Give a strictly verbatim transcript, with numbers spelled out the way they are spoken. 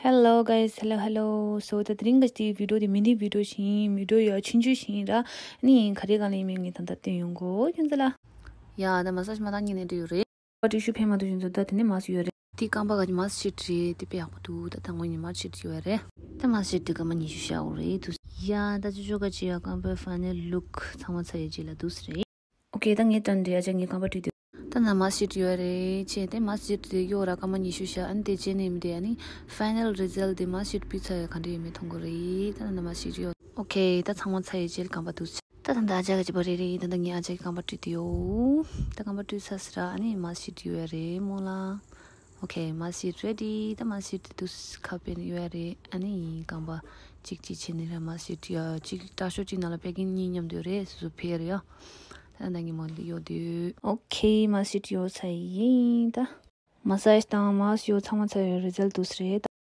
Hello guys, hello hello. So ད་དེ་རིང་གི་དེའི་བི་ཌི་ཡོ་དེ་མི་འདི་བི་ཌི་ཡོ་ཞིག་ཡིན། བི་ཌི་ཡོ་ཡ་ཆུང་ཆུང་ཞིག་ཡིན་ར། ནི་ག་རེ་གང་ལ་ཡིན་མིན་ངས་ད་ལྟ་སྟོན་ཡོང་གོ་ཁྱོད་ཚོ་ལ། ཡ་ད་མ་སཱ་ཇི་མ་བཏང་ཉིན་ནས་འགྲོ་ཡོད་རེད། པ་ཏི་ཤུ་ཕན་མ་ཐུབ་བཞིན་དུ་ད་དེ་ནས་མཱ་སི་ཡོད་རེད། དེ་རྐང་པ་ག་ཅི་མཱ་སི་ཤིད་རེད། དེ་དཔེ་ཡག་པོ་འདུག་ད་ད་ངོ་ཉི་མ་ཤིད་ཡོད་རེད། ད་མཱ་སི་ཤིད་དེ་སྐར་མ་ཉི་ཤུ་བཞག་འོ་རེད་དུ། ཡ་ད་ཅི་ཅོ་ག་ཅི་ཡ་རྐང་པའི་ཕའི་ནལ་ལུག་ཚང་མ་ཚར་ཡོད་རྗེས་ལ་འདུག་སེ་རེད། ཨོ་ཁེ་ད་ངས་དྲན་རེད། ཨ་ཅག་ངའི་རྐང་པ་བཀྲུས་དུས། ད་ན་མཱ་སི་ཤིད་ཡོད་རེད་ཅེས་དེ་མཱ་སི་ཤིད་དེ་ཡོད་ར་སྐར་མ་ཉི་ཤུ་བཞག་ཨ་ནི་དེ་རྗེས་ནས་མི་དེ་ཨ་ནི་ཕའི་ནལ་རི་ཛལ་དེ་མཱ་སི་ཤིད་ཕུལ་ཚར་ཡོད་ག་འདྲ་ཡོད་མེད་མཐོང་གི་རེད། ད་ན་མཱ་སི་ཤིད་ཡོད། ཨོ་ཁེ་ད་ཚང་མ་ཚར་ཡོད་རྗེས་ལ་རྐང་པ་འདུག་སེ། ད་ད་ད་ཨ་ཅག་ག་ཅི་པ་རེད་རེད། ད་ད་ངས་ཨ་ཅག་གི་རྐང་པ་བཀྲུས་དུས་ཡོད། ད་རྐང་པ་བཀྲུས་ཚར་ཟེར་ར་ཨ་ནི་མཱ་སི་ཤིད་ཡོད་རེད་མོ་ལ། ཨོ་ཁེ་མཱ་སི་ཤིད་རེ་ཌི། ད་མཱ་སི་ཤིད་དེ་དུས་ཁ་པེན་ཡོད་རེད། ཨ་ནི་ཡིན་རྐང་པ་གཅིག་གཅིག་བྱས་ནས་ར་མཱ་སི་ཤིད་ཡ་གཅིག་དྲག་ཤོས་གཅིག་ནང་ལ་པེ་ཀིང་གཉིས་མཉམ་དུ་རེད་སོ་སོ་ཕེར་ཡ། ད་ད་ངས་མོ་ལ་ཡོད་དུས། ཨོ་ཁེ་མཱ་སི་ཤིད་ཡོད་ཚར་ཡིན་ད། མ་སཱ་ཇི་དང་མཱ་སི་ཡོད་ཚང་མ་ཚར་ཡོད་རི་ཛལ་འདུག་སེ་རེད།